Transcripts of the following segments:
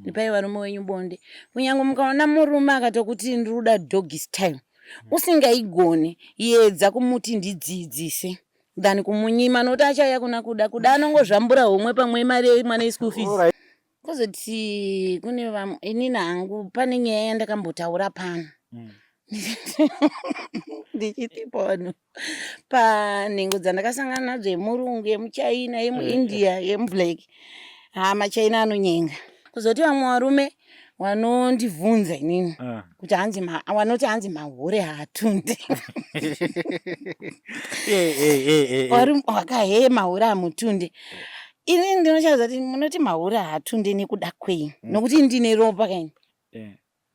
Ipai varume wenyu bonde. Kunyange mukaona murume akatokuti ndiri kuda doggy style, usingaigoni, yedza kumuti ndidzidzise than kumunyima nokuti achauya kuna Kuda. Kuda anongozvambura homwe pamwe imari yemwana yeschool fees. Kuzoti kune vamwe, inini hangu pane nyaya yandakambotaura pano ndichiti pano panhengo dzandakasangana nadzo yemurungu, yemuchina, yemuIndia, yemublack. Haa, maChina anonyenga. Kuzoti vamwe varume vanondibvunza inini kuti hanzi vanoti hanzi mahure haatundi. Wakahe mahure hamutunde. Inini ndinochaza kuti munoti mahure haatunde nekuda kwei? Nokuti ndine ropa kaini.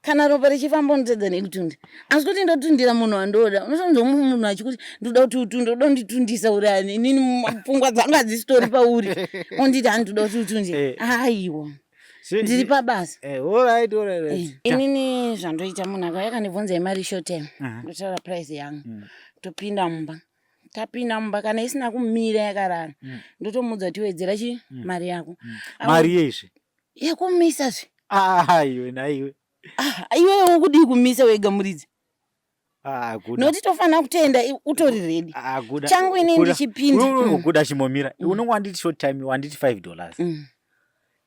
Kana ropa richifamba unotadza nekutunda. Asi kuti ndotundira munhu wandoda, unotonzwa mumwe munhu achikuti ndoda kuti utunde, unoda kunditundisa uri ani? Inini pfungwa dzangu hadzisitori pauri. Onditi hani ndoda kuti utunde. Aiwa. Ndiri pabasa. Alright, alright, right. Inini zvandoita, munhu akauya akandibvunza yemari short term, ndotaura price yangu. Topinda mumba. Tapinda mumba, kana isina kumira yakarara, ndotomuudza kuti wedzera chi mari yako. Mari yeizvi? Yekumisa zve. Ah, iwe naiwe. Ah, iwewe ukudii kumisa wega muridzi? Ah, kuda. Nokuti tofanira kutoenda utori ready. Ah, kuda. Changu inini ndichipinda. Kuda chimomira. Unonge wanditi short time, wanditi $5.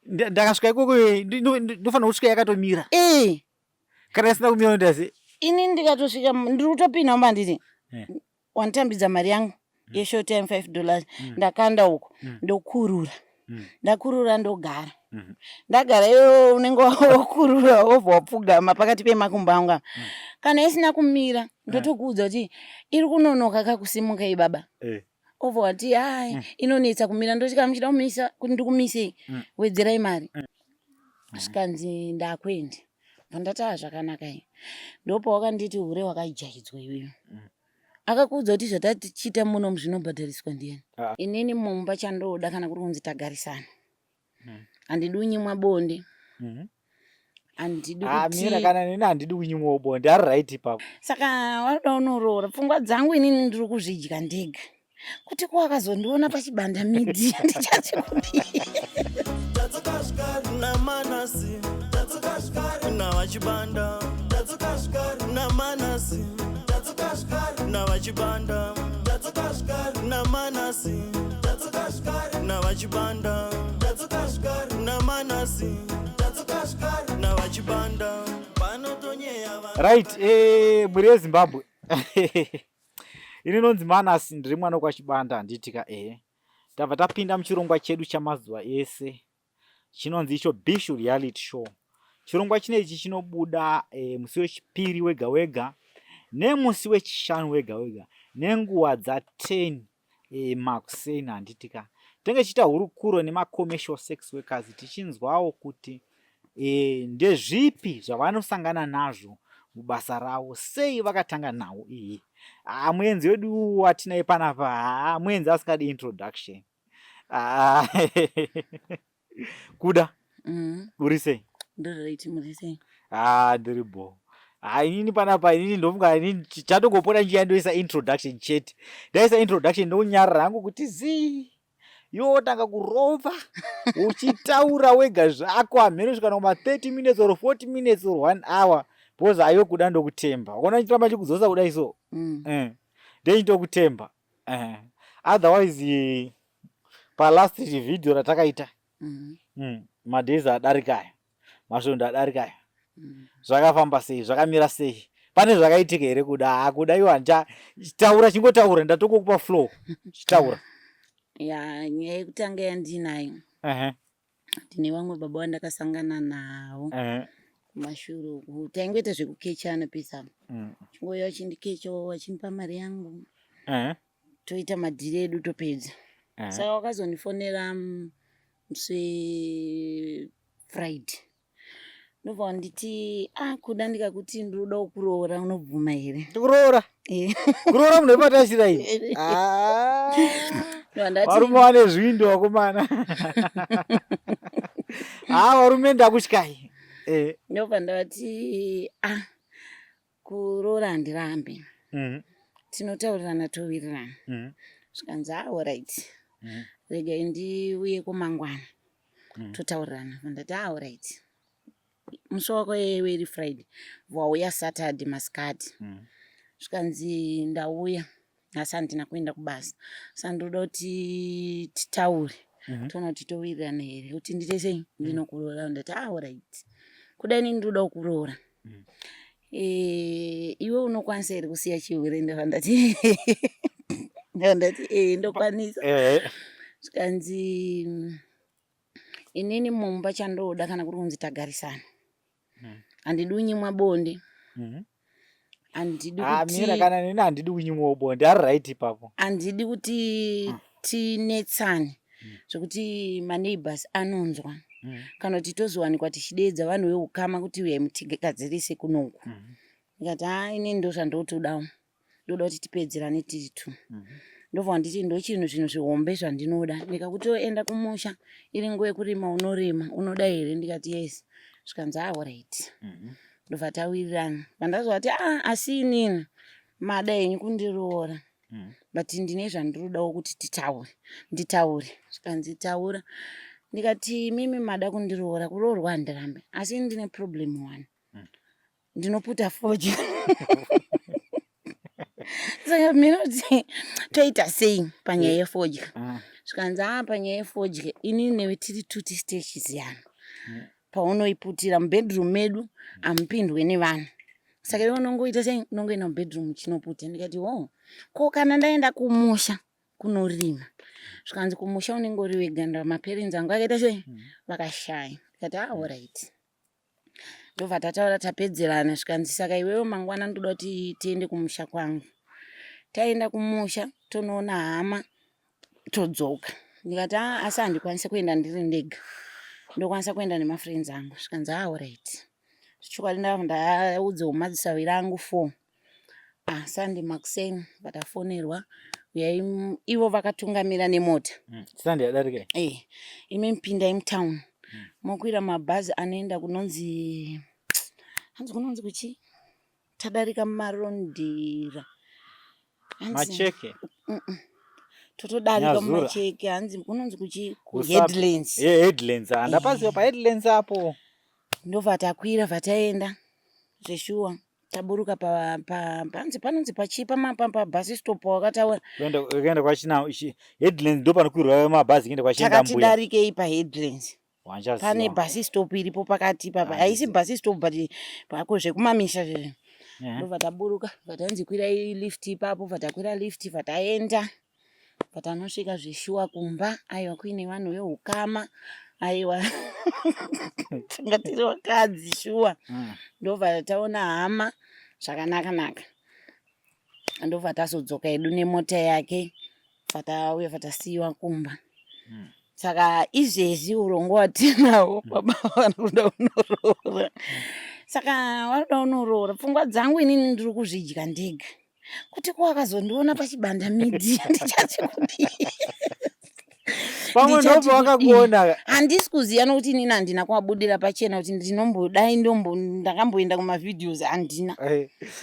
Ndakasvika ikoko, ndofanira kusvika yakatomira. Kana isina kumira unoita sei? Ini ndikatosvika ndiri kutopinda mumba handiti. Wanditambidza mari yangu yeshort time $5, ndakanda uko, ndokurura. Ndakurura, ndogara. Ndagara, iwewe unenge wakurura, wobva wapfugama pakati pemakumbo angu apa. Kana isina kumira, ndotokuudza kuti iri kunonoka kakusimuka ibaba. Obva wati hai, inonetsa kumira. Ndoti kana muchida kumisa kuti ndikumisei, wedzerai mari. Zvikanzi ndakuenda. Bva ndati ah, zvakanaka iyi. Ndopawakanditi hure wakajaidzwa iwewe. Akakuudza kuti zvatatichiita muno zvinobhadhariswa ndiani? Inini mumba chandoda kana kuri kunzi tagarisana, handidi unyimwa bonde. Handidi Ah, mira, kuti kana nini handidi kunyimwawo bonde, ari right ipapo. Saka waroda unoroora. Pfungwa dzangu inini ndiri kuzvidya ndega. Kuti ko akazondiona pachibanda media ndichati kudii? Tadzoka zvekare naManasi, tadzoka zvekare navaChibanda, tadzoka zvekare naManasi, tadzoka zvekare navaChibanda, tadzoka zvekare naManasi, tadzoka zvekare navaChibanda, tadzoka zvekare naManasi, tadzoka zvekare navaChibanda, panotonyeya vanhu. Right, mhuri yeZimbabwe, ini nonzi Manasi, ndiri mwana wekwaChibanda, handiti ka? Ehe, tabva tapinda muchirongwa chedu chamazuva ese chinonzi icho Bishu Reality Show. Chirongwa chinechi chinobuda musi wechipiri wega wega nemusi wechishanu wega wega nenguva dza10 makuseni, handiti ka? Tenge tichiita hurukuro nemacommercial sex workers, tichinzwawo kuti ndezvipi zvavanosangana nazvo mubasa ravo, sei vakatanga nhau iyi. Ah, muenzi wedu watinaye panapa, haa, muenzi asingadi introduction. Ah, Kuda, uri sei? Ndiri right, muri sei? Ah, ndiri bo. Ah, inini panapa inini ndofunga inini chatongopota njiya ndoisa introduction chete. Ndaisa introduction ndonyarara hangu kuti zii. Iwe wotanga kurova uchitaura wega zvako, hameno kusvika kuma 30 minutes or 40 minutes or 1 hour, because aiwe Kuda ndokutemba. Ukaona chiramba chikudzosa kudai so. Ndechitokutemba. Otherwise palast video ratakaita madays adarika aya, masvondo adarika aya, zvakafamba sei? Zvakamira sei? Pane zvakaitika here, Kuda? Hakuda iwo handicha taura, chingotaura, ndatokupa flow, chitaura. Ya, nyaya yekutanga yandinayo, ndine vamwe baba vandakasangana navo kumashure uku. Taingoita zvekukechana pesa, chingouya vachindikechawo, vachindipa mari yangu, toita madhiri edu, topedza. Saka wakazondifonera musi Friday, ndobva wanditi, "Ah, Kuda, ndikakuti ndinoda kukuroora unobvuma here?" Ndikuroora? Eh. Kuroora munhu wepatasira iyi? Ah. Ndobva ndati Varume vane zvindo, vakomana. Ha, varume ndakutyai. Ndobva ndati, "Ah, kuroora handirambi, tinotaurirana towirirana." Zvikanzi, "Ah, alright, regai ndiuye kumangwana totaurirana." Ndati, "Ah, alright." Musi wako yewe iri Friday, wauya Saturday masikati. Zvikanzi ndauya nhasi handina kuenda kubasa, saka ndoda kuti titaure, toona kuti towirirana here kuti ndiite sei ndinokuroora. Ndati ah, alright, kudai inini ndoda kukuroora. Eh, iwe unokwanisa here kusiya chihure? Ndabva ndati eh, ndokwanisa. Zvikanzi inini mumba chandoda kana kuri kunzi tagarisana, handidi kunyimwa bonde. Handidi Ah, kuti mira, kana nini handidi kunyimwawo bonde, ari right ipapo. Handidi kuti tinetsane zvekuti maneighbors anonzwa kana kuti tozowanikwa tichideedza vanhu veukama kuti uyai mutigadzirise kunoku. Ndikati ha, inini ndo zvandotodawo, ndoda kuti tipedzerane tiri two. Ndobva wanditi ndochinhu zvinhu zvihombe zvandinoda. Ndikakuti oenda kumusha iri nguva yekurima unorima, unoda here? Ndikati yes. Zvikanzi ah, alright. Ndobva tawirirana. Pandazovati ah, asi inini mada henyu kundiroora, but ndine zvandinodawo kuti titaure, nditaure. Zvikanzi taura. Ndikati imimi mada kundiroora, kuroorwa handirambe, asi ndine problem one, ndinoputa fodya. Saka minoti toita sei panyaya yefodya? Zvikanzi aa, panyaya yefodya inini newe tiri two tisitechiziyana. Paunoiputira mubedroom medu hamupindwe nevanhu, saka iwe unongoita sei? Unongoenda mubedroom uchinoputa. Ndikati ho, ko kana ndaenda kumusha kunorima? Zvikanzi kumusha unenge uri wega, nda maparents angu akaita sei, vakashaya. Ndikati ah, alright. Ndobva tataura, tapedzerana. Zvikanzi saka iwewe mangwana ndoda kuti tiende kumusha kwangu, taenda kumusha tonoona hama todzoka. Ndikati a, asi handikwanisi kuenda ndiri ndega, ndokwanisa kuenda nemafriends angu. Zvikanzi ah, alright. Chokwadi ndabva ndaudzawo madzisawira angu four. Ah, Sunday makuseni vatafonerwa, uyai ivo vakatungamira nemota. Sunday yadarika. Eh, imi mupindai mutown, mokwira mabhazi anoenda kunonzi, hanzi kunonzi kuchi, tadarika Marondera. Macheke. Totodarika. Nyazura. Mumacheke, hanzi kunonzi kuchi? Kusapi. Kuheadlands. Yeah, Headlands. Ah, ndapaziva paHeadlands apo. Ndobva takwira, bva taenda zveshuwa. Taburuka panzi panonzi pachi pabus stop wakataura. Kuenda kwachina Headlands, ndo panokwirwa mabhazi kuenda kwachienda Takati mbuya. darikei paHeadlands, Wanchaziva. pane bus stop iripo pakati papa. Ah, Haisi bus stop, but pako zvekumamisha zvezvo. Ndobva taburuka, bva tanzi kwirai lift ipapo. Bva takwira lift, bva taenda, bva tanosvika zveshuwa kumba. Aiwa, kuine vanhu veukama. Aiwa, tanga tiri vakadzi shuwa. Ndobva taona hama zvakanaka naka. Ndobva tazodzoka hedu nemota yake, bva tauya, bva tasiyiwa kumba. Saka izvezvi urongwa hwatinahwo, baba vanoda kunoroora. Saka vanoda kunoroora, pfungwa dzangu inini ndiri kuzvidya ndega kuti ko akazondiona paChibanda Media ndichati kudii? Pamwe Ndichati ndopo wakakuona. Handisi kuziva nokuti inini handina kuwabudira pachena kuti ndinombodai ndombo ndakamboenda kumavideos, handina.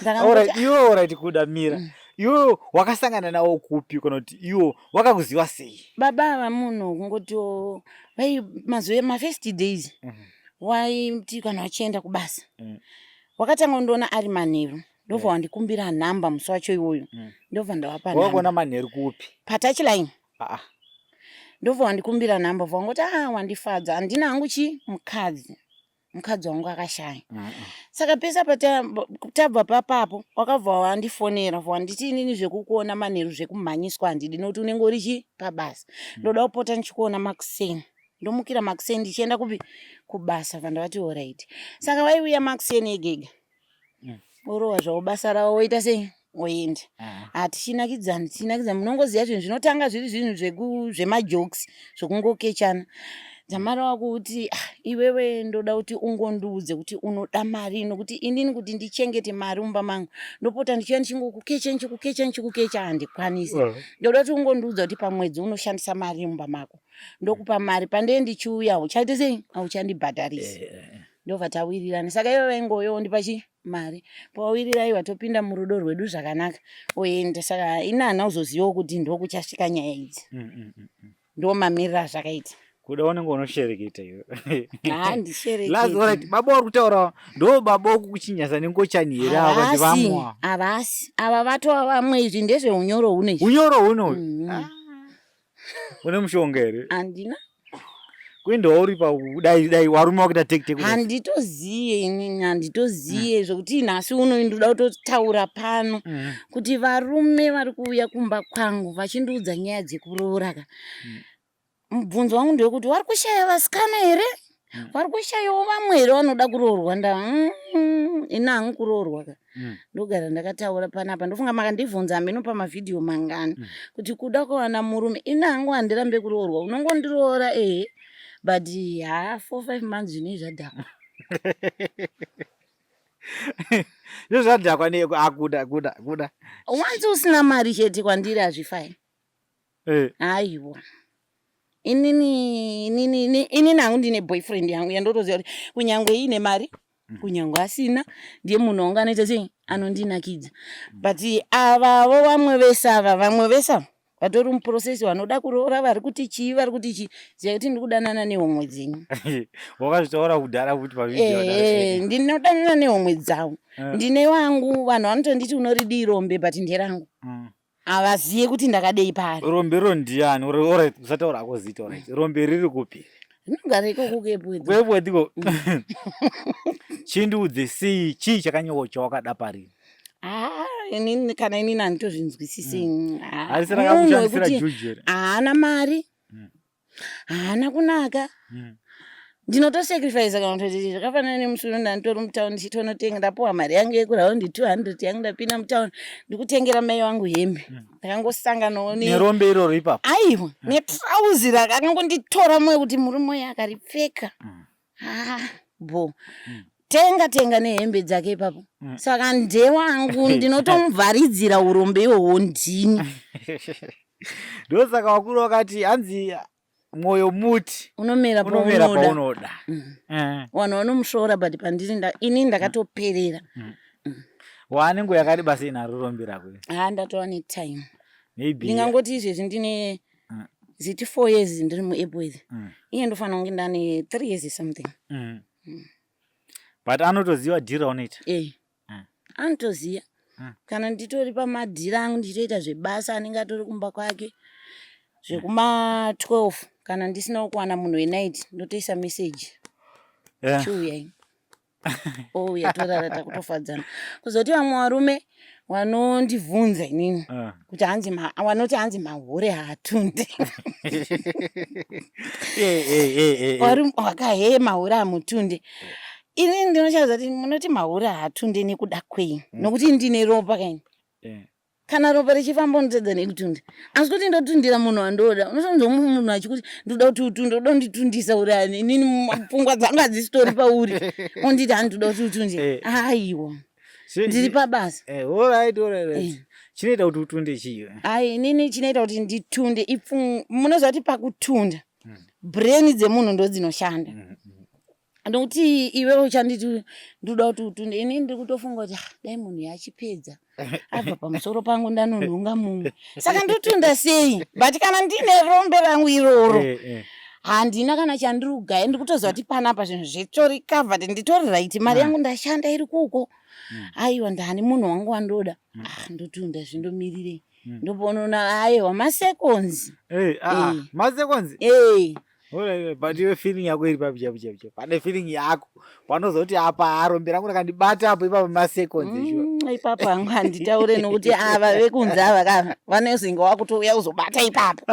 Ndakangoti, Alright, iwe, alright, kuda mira. Iwe wakasangana nawo kupi, kana kuti iwo wakakuziva sei? Baba ava munhu kungotiwo vai mazuva mafirst days waiti kana vachienda kubasa, wakatanga kundiona ari manheru, ndobva wandikumbira nhamba musi wacho iwoyo. Ndobva ndavapa Wakakuona nhamba. manheru kupi? Patouchline. Ah, Ndobva wandikumbira nhamba, bva wangoti a, wandifadza, handina hangu chi mukadzi, mukadzi wangu akashaya. Saka pese apa tabva papapo, wakabva wandifonera, bva wanditi inini zvekukuona manheru zvekumhanyiswa handidi, nokuti unenge uri chi pabasa. Ndoda kupota ndichikuona makuseni, ndomukira makuseni ndichienda kupi? Kubasa. Bva ndavati alright. Saka vaiuya makuseni egega, orova zvavo basa ravo, woita sei, oenda. Hatichinakidzani, tichinakidzana. Munongoziva zvinhu zvinotanga zviri zvinhu zvemajokes, zvekungokechana. Dzamara wakuti ah, iwewe ndoda kuti ungondiudze kuti unoda mari, nokuti inini kuti ndichengete mari mumba mangu ndopota ndichiuya ndichingokukecha, ndichikukecha, ndichikukecha, handikwanisi. Ndoda kuti ungondiudza kuti pamwedzi unoshandisa mari mumba mako, ndokupa mari. Pandee ndichiuya uchaite sei? Auchandibhadharisi. Ndobva tawirirana. Saka ivo vaingoyo ondipa chi mari, pawawirira iwa topinda murudo rwedu zvakanaka, oenda. Saka ini hana uzozivawo kuti ndokuchasvika nyaya idzi. Ndo mamiriro azvakaita. Kuda unenge unoshereketa iwe. Handishereketi. Last alright, baba vari kutaura ndo baba wokukuchinyasa nengochani here ava Havasi, ndivamwa. havasi. Ava vatova vamwe izvi ndezveunyoro huno izvi. Unyoro huno. Mm. Ah. Une mushonga here? Handina. Kuenda wauri pa dai dai warume wakuita take take. Handitoziye inini handitoziye zvekuti nhasi uno ndoda kutotaura pano Mm. kuti varume vari kuuya kumba kwangu vachindiudza nyaya dzekuroora ka. Mubvunzo wangu ndewekuti vari kushaya vasikana here? Vari kushayawo vamwe here vanoda kuroorwa? Nda ini hangu kuroorwa ka. Ndogara ndakataura panapa ndofunga makandibvunza hameno pamavhidhiyo mangani kuti kuda kuwana murume ini hangu handirambe kuroorwa unongondiroora ehe but haa 4 5 months zvinei zvadhakwa. Zvino zvadhakwa nei akuda kuda kuda. Once usina mari chete kwandiri hazvifai. Eh. Aiwa. Inini inini inini hangu ndine boyfriend yangu yandotoziva kuti kunyangwe iine mari kunyangwe asina ndiye munhu wangu anoita sei anondinakidza but avavo vamwe vese ava vamwe vese ava vatori muprocess vanoda kuroora vari kuti chii vari kuti chii ziva kuti ndiri kudanana nehomwe dzenyu. Wakazvitaura kudhara kuti pavideo Ehe, ndinodanana nehomwe dzavo ndine wangu vanhu vanotonditi unoridii rombe but nderangu. Havaziye kuti ndakadei paari. Rombe iro ndiyani? Alright, usataura hako zita alright. Rombe riri kupi? Rinogara ikoko kuEpworth. KuEpworth ko. Chindiudze sei chii chakanyorwa chawakada pariri? Ah, inini kana inini handitozvinzwisisi. Ah, Harisi munhu rakakushandisira wekuti juju here? haana mari. Haana kunaka. Ndinotosacrifice kana kutoti zvakafanana nemusi uno ndanditori mutown ndichitonotenga ndapuwa mari yangu yekuraundi 200 yangu ndapinda mutown ndikutengera mai vangu hembe. Ndakangosanganawo ne Nerombe iroro ipapo. Aiwa, netrauzi rakangonditora moyo kuti murume uyu akaripfeka. Ah, bho. Tenga tenga nehembe dzake ipapo. Saka ndewangu ndinotomuvharidzira urombe ihwohwo ndini. Ndosaka vakuru vakati hanzi mwoyo muti unomera unomera paunoda. paunoda. Vanhu vanomusvora but pandiri ini ndakatoperera. Waane nguva yakareba sei naro rombe rako iri? Haa ndatova netime. Maybe. Ndingangoti izvezvi ndine ziti 4 years ndiri muEpworth. Iye ndofanira kunge ndane 3 years something. But anotoziva dhiri raunoita? Anotoziva. Kana nditori pamadhiri angu ndichitoita zvebasa anenge atori kumba kwake zvekuma 12 kana ndisina kuwana munhu wenight ndotoisa message. Chiuyai. Ouya torara takutofadzana. Kuzoti vamwe varume vanondibvunza inini kuti hanzi vanoti hanzi mahure haatunde. Varume vakahe mahure hamutunde. Ini ndinochaza kuti munoti mahure haatunde nekuda kwei? Nokuti ndine ropa kaini. Kana ropa richifamba unotadza nekutunda. Asi kuti ndotundira munhu wandoda. Unotonzwa mumwe munhu achikuti ndoda kuti utunde, unoda kunditundisa uri ani? Inini pfungwa dzangu hadzisitori pauri. Onditi hanzi ndoda kuti utunde. Aiwa. Ndiri pabasa. Alright, alright. Chinoita kuti utunde chii? Ai, inini chinoita kuti nditunde ipfungwa. Munoziva kuti pakutunda brain dzemunhu ndodzinoshanda. Nokuti iwe uchanditi ndoda kuti utunde, inini ndiri kutofunga kuti dai munhu yachipedza abva pamusoro pangu ndanonhonga mumwe, saka ndotunda sei? But kana ndine rombe rangu iroro handina kana chandiri kugaya, ndiri kutoziva kuti panapa zvinhu zvitori covered, nditori right, mari yangu ndashanda iri kuko, aiwa ndani munhu wangu wandoda, ndotunda zvindomirirei, ndoponoona aiwa masekonzi. Masekonzi? Alright, but iwe feeling yako iri papi chaipo chaipo chaipo? Pane feeling yako panozoti apa rombe rangu rakandibata apo ipapo masekonzi sure. Ipapo hangu handitaure nokuti ava vekunze ava ka vanozenge wakutouya kuzobata ipapo.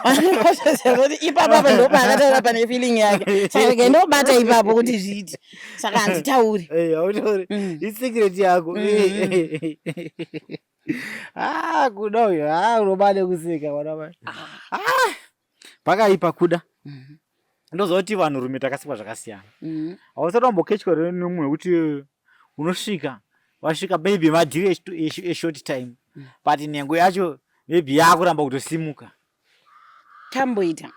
Vanozoti ipapo apa ndopaakataura pane feeling yake, saka rega ndobata ipapo kuti zviite, saka handitauri. Hautauri. Isecret yako. Kuda uyo, unobade kuseka mwana mai. Pakaipa kuda. Ndoziva kuti vanhurume takasikwa zvakasiyana. Hausati wambokechwa here nemumwe wekuti unosvika, wasvika maybe madhiri eshort time, but nhengo yacho maybe yakuramba kutosimuka. Tamboita.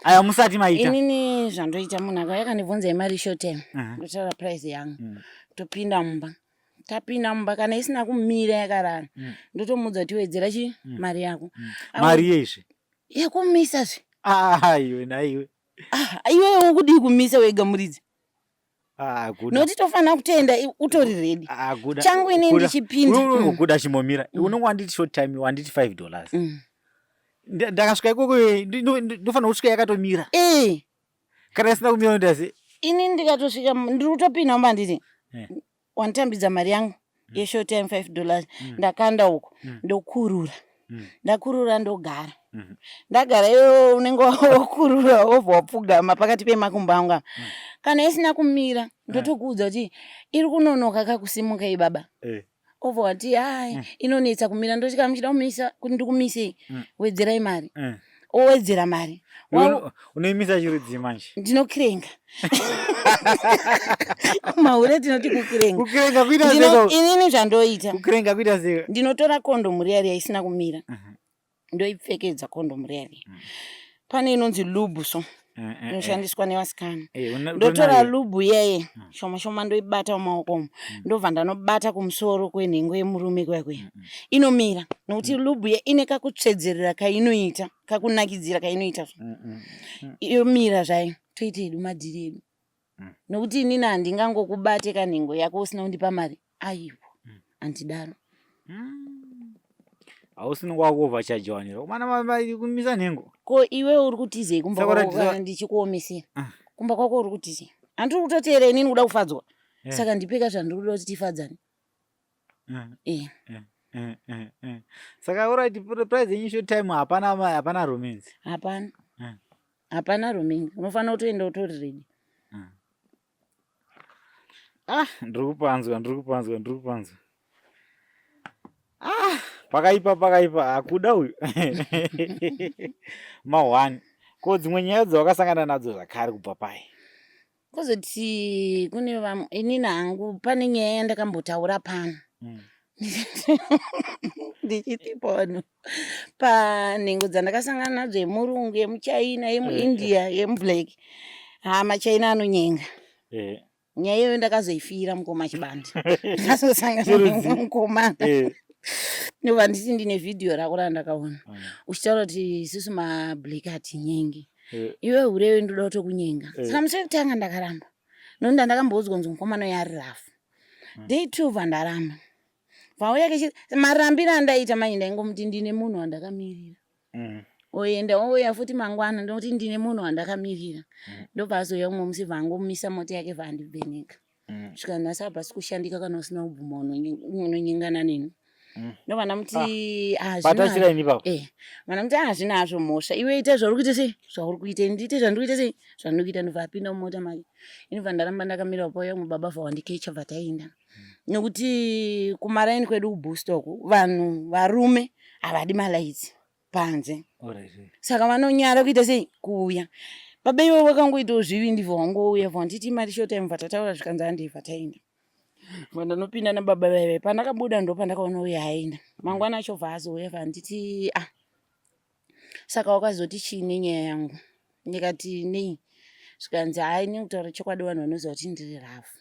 Aya musati maita. Inini zvandoita munhu akauya akandibvunza yemari short time, ndotaura price yangu. Topinda mumba. Tapinda mumba kana isina kumira yakarara, ndotomuudza kuti wedzera chi mari yako. Mari yeizvi? Yekumisa zve. Ah, iwe naiwe. Ah, iwewe ukudii kumisa wega muridzi? Ah, kuda. Nokuti tofanira kutoenda utori ready. Ah, kuda. Changu ini Kuda. ndichipinda. Kuda chimbomira. Unenge wanditi short time wanditi 5 dollars. Ndakasvika ikoko ndofanira kusvika yakatomira. Eh. Kana isina kumira unoita sei? Ini ndikatosvika ndiri kutopinda mumba handiti. Wanditambidza mari yangu yeshort time 5 dollars ndakanda uko ndokurura. Ndakurura ndogara. Ndagara iwewe unenge wakurura wobva wapfugama pakati pemakumbo angu apa. Kana isina kumira ndotokuudza kuti iri kunonoka kakusimuka iyi baba. Obva wati hai inonetsa kumira, ndoti kana muchida kumisa kuti ndikumisei wedzerai mari. Owedzera mari. Unoimisa chirudzi manje? Ndinokirenga. Mahure tinoti kukirenga. Kukirenga kuita sei? Inini zvandoita. Kukirenga kuita sei? Ndinotora kondomu riya riya isina kumira. Ndoipfekedza kondomu riya riya. Pane inonzi lube so. Inoshandiswa nevasikana. Ndotora lube iyeye shoma shoma ndoibata mumaoko umu. Ndobva ndanobata kumusoro kwenhengo yemurume kuya kuya. Inomira nokuti lube iye ine kakutsvedzerera kainoita, kakunakidzira kainoita so. Yomira zvayo, toita hedu madhiri edu. Nokuti inini handingangokubate kanhengo yako usina kundipa mari. Aiwa, handidaro. Hausi wakuovha chajiwanira. Mana kumisa nhengo. Ko iwe uri kutizei kumba Saka kwako uratidza- kana ndichikuomesera? Kumba kwako uri kutizei? Handiri kutoteera inini kuda kufadzwa. Saka ndipeka zvandiri kuda kuti tifadzane. Saka alright, price yenyu short time hapana hapana romance. Hapana. Hapana romance. Unofanira kutoenda utori ready. Ah, ndiri kupanzwa, ndiri kupanzwa, ndiri kupanzwa. Ah, pakaipa, pakaipa, hakuda uyu. Ma1. Ko dzimwe nyaya dzawakasangana nadzo zvakare kubva pai? Kuzoti kune vamwe, inini hangu pane nyaya yandakambotaura pano. Ndichiti pano panhengo dzandakasangana nadzo yemurungu, yemuchina, yemuindia, yemublack. Ha, machina anonyenga. Nyaya iyoyo ndakazoifira mukoma Chibanda. Ndakazosangana Chirudzi. nemukomana. Ndobva nditi ndine vhidhiyo rako randakaona. Uchitaura kuti isusu mablack hatinyengi. Iwe hurewe ndoda kutokunyenga. Saka musi wekutanga ndakaramba. Nokuti ndandakamboudzwa kunzi mukomana uyu ari rafu. Day 2 bva ndaramba. Vauya kechi marambiro andaita manje ndaingomuti ndine munhu wandakamirira. Oenda ouya futi mangwana ndoti ndine munhu wandakamirira. Ndobva azouya umwe musi bva angomisa mota yake bva andivheneka. Svika nhasi hapasi kushandika kana usina kubvuma unonyengana neni. Ndobva ndamuti, Patachira ini ipapo. Vandamuti hazvina hazvo mhosva. Iwe ita zvauri kuita sei? Zvauri kuita ndiite zvandiri kuita sei? Zvandiri kuita. Ndobva apinda mumota make. Inobva ndaramba ndakamira pauya umwe baba bva wandikecha bva taenda. Nokuti kumaraini kwedu kubooster uku vanhu varume havadi malights panze. Saka vanonyara kuita sei? Kuuya. Baba iwe wakangoitawo zvivi ndibva wangouya bva wanditi mari short time bva tataura zvikanzi handei bva taenda. Bva ndanopinda nababa vaive pandakabuda ndo pandakaona uya aenda. Mangwana acho bva azouya bva anditi ah saka wakazoti chii nenyaya yangu? Ndikati nei? Zvikanzi hai ini kutaura chokwadi vanhu vanoziva kuti ndiri rafu.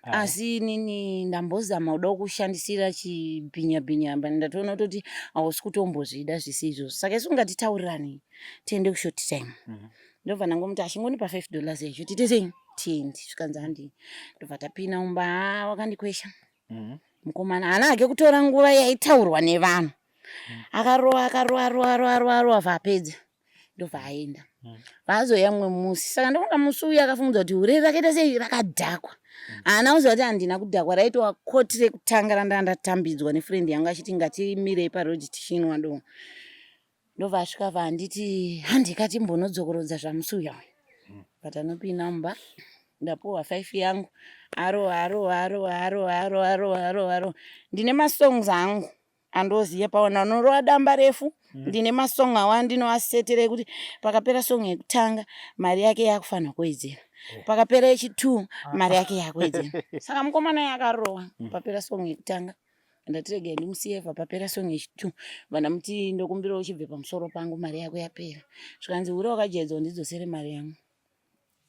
Asi inini ndambozama kuda kushandisira chibhinya bhinya apa ndatoona kutoti hausi kutombozvida zvisi izvozvo. Saka isu ngatitaurirane tiende kushort time. Ndobva ndangomuti achingonipa 5 dollars yacho tiite sei? Tiende. Zvikanzi handei. Ndobva tapinda mumba, wakandikwesha. Mukomana haana hake kutora nguva yaitaurwa nevanhu. Akarova, akarova, rova, rova, rova, rova bva apedza. Ndobva aenda. Vazoya mumwe musi. Saka ndofunga musi uyu akafungudza kuti hure rakaita sei rakadhakwa. Haana kuziva kuti handina kudhakwa, raitova koti rekutanga randanga ndatambidzwa nefriend yangu achiti ngatimirei paroad tichinwa doro. Ndobva asvika bva anditi handika timbonodzokorodza zvamusi uya uyu. But anopinda mumba ndapuwa 5 yangu arova arova arova arova arova arova arova arova. Ndine masongs angu andoziya paona anorova damba refu. Ndine masong awa ndinoasetera ekuti pakapera song yekutanga mari yake yakufanira kuwedzera. Pakapera yechi2 mari yake yakuwedzera. Saka mukomana yakarova papera song yekutanga. Ndati regai ndimusiye bva papera song yechi2. Bva ndamuti ndokumbirawo uchibve pamusoro pangu mari yako yapera. Zvikanzi hure wakajaidzwa undidzosere mari yangu.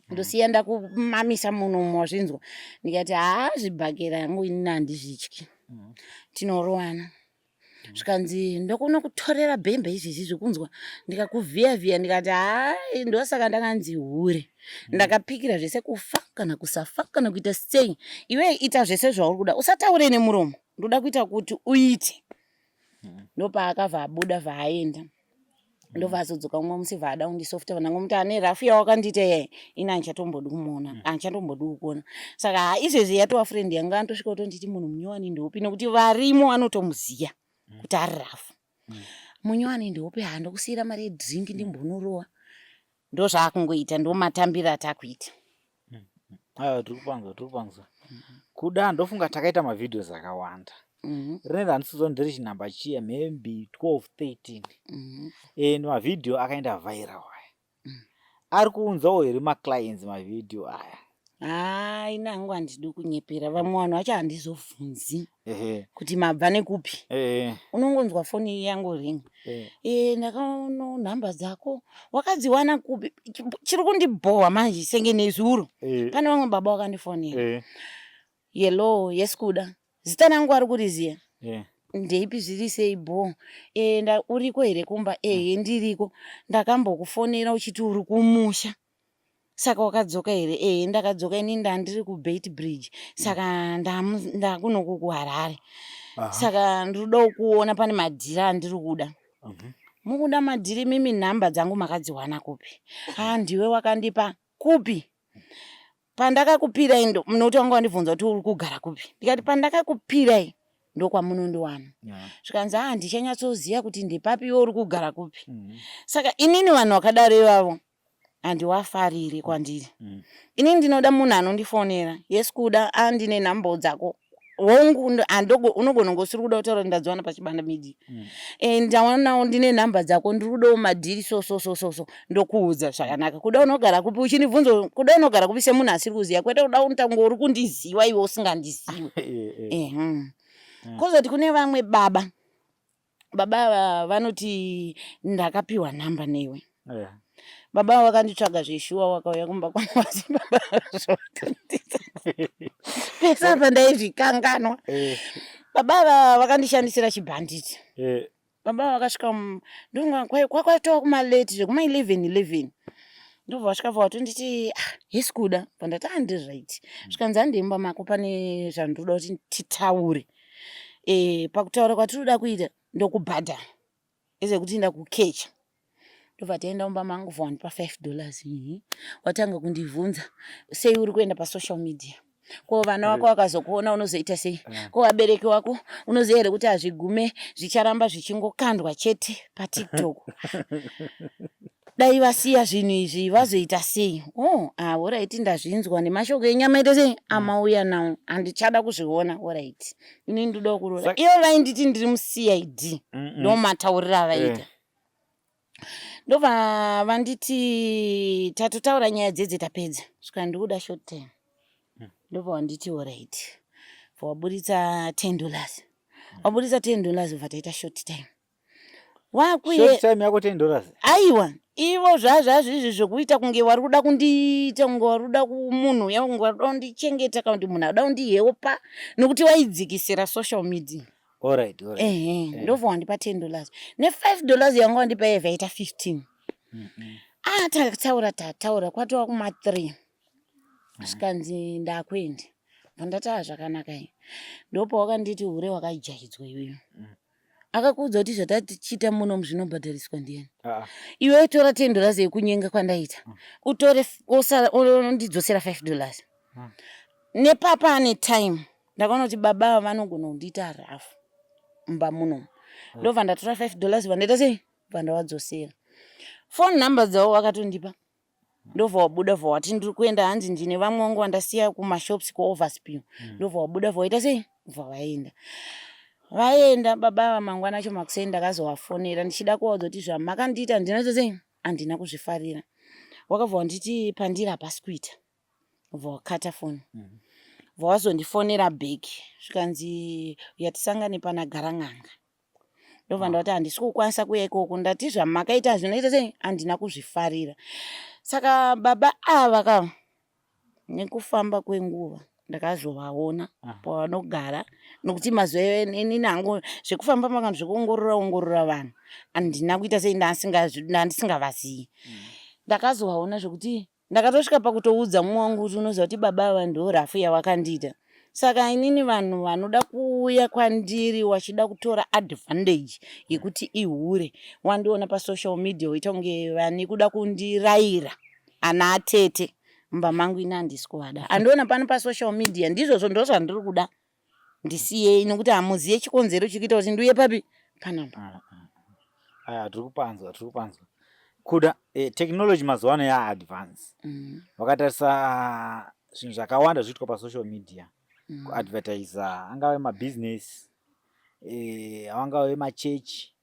Ndosiya ndakumamisa munhu wazvinzwa. Ndikati haa zvibhakera yangu inini handizvityi. Tinorowana. Zvikanzi ndokunokutorera bhembe izvezvi zvekunzwa ndikakuvhiya vhiya ndikati hai, ndosaka ndakanzi hure. Ndakapikira zvese kufa kana kusafa kana kuita sei, iwe ita zvese zvauri kuda, usataure nemuromo, ndoda kuita kuti uite. Ndopaakabva abuda vaaenda, ndobva azodzoka umwe musi bva ada kundisofta vanangomuti ane rafu yawakandiita iyayi, ini handichatombodi kumuona, handichatombodi kukuona. Saka ha, izvezvi yatova friend yangu, anotosvika kutonditi munhu munyowani ndeupi, nekuti varimo anotomuziya kuti ari rafu. Munyowani ndeupi? Ha, ndokusiyira mari yedrink ndimbonorowa. Ndozvaakungoita, ndomatambiro atakuita. Aiwa, tiri kupanzwa, tiri kupanzwa kuda. Ndofunga takaita mavideos akawanda. Rinenge handisizo ndiri chinhamba chiya, maybe 12 13, and mavhidhiyo akaenda viral aya. Ari kuunzawo here maclients mavhidhiyo aya? Hai, nangu handidi kunyepera vamwe vanhu vacho, handizobvunzi kuti mabva nekupi. Unongonzwa foni yangu ring, e, ndakaona nhamba dzako, wakadziwana kupi? Chiri kundibhohwa manje senge nezuro pane vamwe baba wakandifonera. Hello, yes, kuda zita rangu ari kuriziya. Ndeipi, zviri sei bho? E, uriko here kumba? Ehe, ndiriko. Ndakambokufonera uchiti uri kumusha, saka wakadzoka here? Ehe, ndakadzoka, ini ndandiri kuBeitbridge, saka ndakunoku kuHarare, saka ndinoda kuona pane madhiri andiri kuda. Mukuda madhiri mimi, nhamba dzangu makadziwana kupi? Ha, ndiwe wakandipa kupi? Pandakakupirai ndo nokuti wanga wandibvunza kuti uri kugara kupi, ndikati pandakakupirai ndokwamunondiwana. Zvikanzi ha, ndichanyatsoziva kuti ndepapi, iwe uri kugara kupi? Saka inini vanhu vakadaro ivavo handiwafariri kwandiri. Inini ndinoda munhu anondifonera, yes kuda, a ndine nhambo dzako, hongu, unogona kunge usiri kuda kutaura kuti ndadziwana paChibanda Media. E, ndaonawo ndine nhamba dzako, ndiri kudawo madhiri, so so so so so, ndokuudza zvakanaka. Kuda unogara kupi? Uchindibvunza kuda unogara kupi semunhu asiri kuziva, kwete kuda untange uri kundiziva iwe usingandizivi. Ehe. Kozoti kune vamwe baba, baba ava vanoti ndakapiwa nhamba newe. Baba ava vakanditsvaga zveshuwa, wakauya kumba kwangu, asi baba zvavakandiita pese apa ndaizvikanganwa. Baba ava vakandishandisira chibhanditi. Baba ava vakasvika ndonga kwakwatova kumalate zvekuma 11 11, ndobva vasvika bva vatonditi, "Ah, yes kuda." Pandati handi right, zvikanzi handei mumba mako, pane zvandinoda kuti titaure. E, pakutaura kwatinoda kuita ndokubhadhara ezvekuti ndakukecha. Ndobva taenda mumba mangu, bva wandipa $5. Watanga kundibvunza sei uri kuenda pasocial media, ko vana vako vakazokuona unozoita sei, ko vabereki vako unoziva here kuti hazvigume, zvicharamba zvichingokandwa chete paTikTok, dai vasiya zvinhu izvi vazoita sei? Oh, ah, alright, ndazvinzwa nemashoko enyama ita sei amauya nawo, handichada kuzviona. Alright, ini ndoda kuroora. Ivo vainditi ndiri muCID, ndo matauriro avaita. Ndobva vanditi tatotaura nyaya dzedze, tapedza, svika ndikuda short time. Ndobva wanditi alright, bva waburitsa $10, waburitsa $10, bva taita short time wakuye. Short time yako $10? Aiwa, ivo zvazvazvo izvi zvokuita kunge vari kuda kundiita kunge vari kuda munhu uya, kunge vari kuda kundichengeta kana kuti munhu ada kundihelpa, nokuti waidzikisira social media. Alright. Ehe, ndobva wandipa $10 ne$5 yanga wandipa yebva yaita 15. Ah, tataura tataura, kwatova kuma 3, zvikanzi ndakuenda. Bva ndati ah, zvakanaka. I ndopawakanditi hure wakajaidzwa iweyo. Akakuudza kuti zvatatichiita muno zvinobhadhariswa ndiani? Ah. Iwe tora $10 yekunyenga kwandaita, utore unondidzosera $5. Nepapa ane time ndakaona kuti baba ava vanogona kundiita rafu mumba munomu. Ndobva ndatora $5, vandaita sei, bva ndavadzosera. Phone number dzavo vakatondipa. Ndobva wabuda, bva wati ndiri kuenda, hanzi ndine vamwe vangu vandasiya kumashops kuOverspill. Ndobva wabuda, bva waita sei, bva vaenda. Vaenda baba ava, mangwana acho makuseni ndakazovafonera ndichida kuvaudza kuti zvamakandiita handina sei, handina kuzvifarira. Wakabva wanditi pandiri hapasi kuita, bva wakata foni. Bva wazondifonera back, zvikanzi yatisangane pana Garan'anga. Ndobva ndati handisi kukwanisa kuuya ikoko, ndati zvamakaita zvinoita sei, handina kuzvifarira. Saka baba ava ka, nekufamba kwenguva. Ndakazovaona pavanogara, nokuti mazuva iwayo inini hangu zvekufamba makanhu zvekuongorora ongorora vanhu handina kuita sei, ndandisingavazivi. Ndakazovaona zvekuti ndakatosvika pakutoudza mumwe wangu kuti unoziva kuti baba ava ndo rafu yavakandiita. Saka inini vanhu vanoda kuuya kwandiri vachida kutora advantage yekuti ihure, wandiona pasocial media woita kunge vane kuda kundiraira ana atete mumba mangu, ini handisi kuvada. Andiona pano pasocial media, ndizvozvo ndo zvandiri kuda, ndisiyei, nokuti hamuziye chikonzero chikuita kuti ndiuye papi panapa. Aya, tiri kupanzwa, tiri kupanzwa kuda. Technology mazuva ano yaadvance. Vakatarisa zvinhu zvakawanda zviitwa pasocial media, kuadvertisa, angave mabusiness, angave machechi,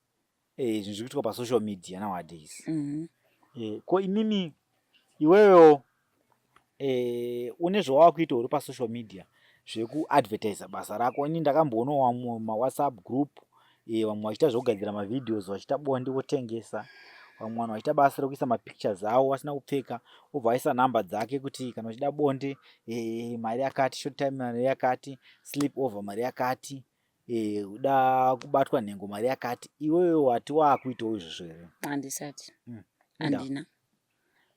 zvinhu zviri kuitwa pasocial media nowadays. Ko imimi, iwewewo une zvawava kuita uri pasocial media zvekuadvertisa basa rako? Ini ndakamboonawo vamwe mawhatsapp group, vamwe vachiita zvekugadzira mavideos vachiita bonde votengesa, vamwe vanhu vachiita basa rekuisa mapictures avo vasina kupfeka, obva vaisa nhamba dzake kuti kana uchida bonde, mari yakati, short time mari yakati, sleep over mari yakati, uda kubatwa nhengo mari yakati. Iwewe wati waakuitawo izvozvo here? Handisati. Handina.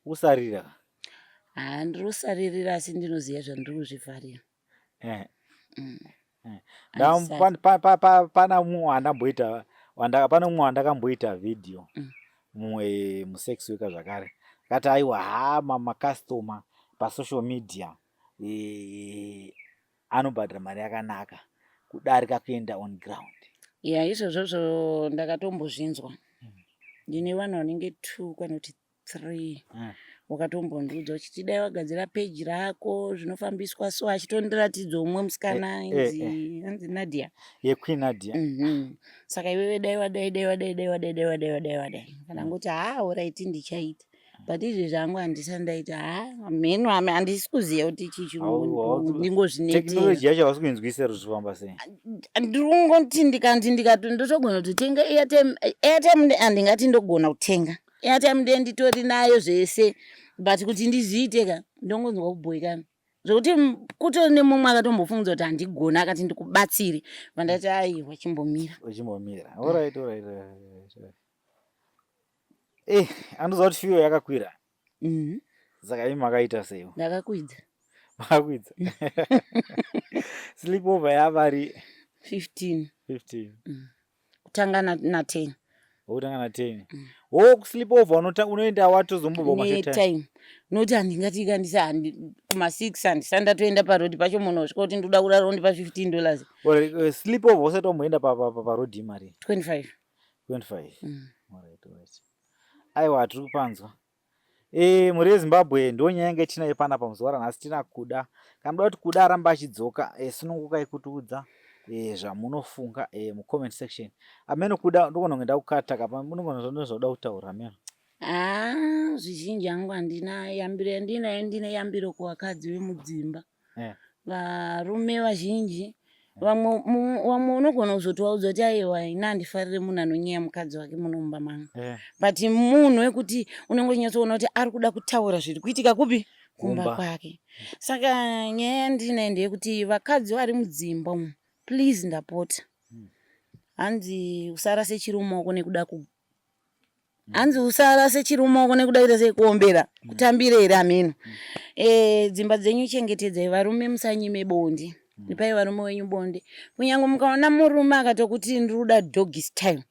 Usarira. Ha, ndiri kusaririra, asi ndinoziva zvandiri kuzvivharira. Handisati. Pana mumwe wandamboita, pane mumwe wandakamboita vhidhiyo, mumwe musex worker zvakare, akati aiwa, ha, macustomer pasocial media anobhadhara mari yakanaka kudarika kuenda on ground. Ya, izvozvozvo ndakatombozvinzwa. Ndine vanhu vanenge two kana kuti three wakatombondiudza uchiti dai wagadzira peji rako zvinofambiswa, so achitondiratidza umwe musikana anzi Nadia. YeQueen Nadia. Saka iwewe dai wadai, dai wadai, dai wadai, dai wadai, wadai, wadai. Kana ngoti haa, alright, ndichaita, but izvezvi hangu handisati ndaita. Ha, mheno, handisi kuziva kuti chii ndingozvinetera. Technology yacho hausi kuinzwisisa kuti zvifamba sei? Ndiri kungoti ndikanti ndikati ndotogona kutotenga airtime, airtime handingati ndogona kutenga airtime, ndiye nditori nayo zvese, but kuti ndizviite ka, ndongonzwa kubhoikana zvekuti kutori nemumwe akatombofungudza kuti handigoni, akati ndikubatsire, vandati aiwa, chimbomira. Uchimbomira. Alright. Andoziva kuti fuel yakakwira. Saka imi makaita seiwo? Ndakakwidza. Makakwidza. Sleep over yavari? 15. 15. Kutanga na10. Wokutanga na10. Wo sleep over unoenda watozombobva mashort time, nokuti handingati ikandisa kuma6 handisati ndatoenda parodi pacho, munhu osvika kuti ndoda kurara undipa $15. Sleep over usati wamboenda parodi mari? 25. 25. Alright. Aiwa, tiri kupanzwa. Mhuri yeZimbabwe, ndo nyaya yange tinayo panapa muzuva ranhasi. Tina Kuda. Kana muda kuti Kuda aramba achidzoka, sunungukai kutiudza zvamunofunga mucomment section. Ameno Kuda, ndogona kunge ndakukata kapa, unogona zvauda kutaura, ameno. Haa, zvizhinji hangu handina yambiro yandinayo. Ndine yambiro kuvakadzi vemudzimba. Varume vazhinji vamwe vamwe unogona kuzotovaudza kuti aiwa, ina handifarire munhu anonyeya mukadzi wake muno mumba mangu. But munhu wekuti unenge uchinyatsoona kuti ari kuda kutaura zviri kuitika kupi? Kumba Kumba. kwake. Saka nyaya yandinayo ndeyekuti vakadzi vari mudzimba umu, please, ndapota. Hanzi usarase chiri mumaoko nekuda ku, hanzi usarase chiri mumaoko nekuda kuita sei, kuombera, kutambira here, ameno. Dzimba dzenyu chengetedzai. Varume, musanyime bonde, ipai varume wenyu bonde. Kunyange mukaona murume akatokuti ndiri kuda doggy style,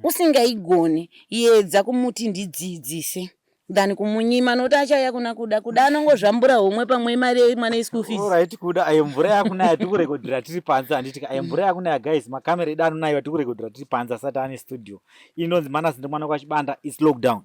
usingaigoni, yedza kumuti ndidzidzise than kumunyima, nokuti achauya kuna Kuda. Kuda anongozvambura homwe, pamwe imari yemwana yeschool fees. Alright Kuda, ayo mvura yakunaya, tiri kurekodhera tiri panze, handiti? Ayo mvura yakunaya guys, makamera edu anonaiwa, tiri kurekodhera tiri panze, asati ane studio. Inonzi Manas, ndi mwana kwaChibanda. It's lockdown.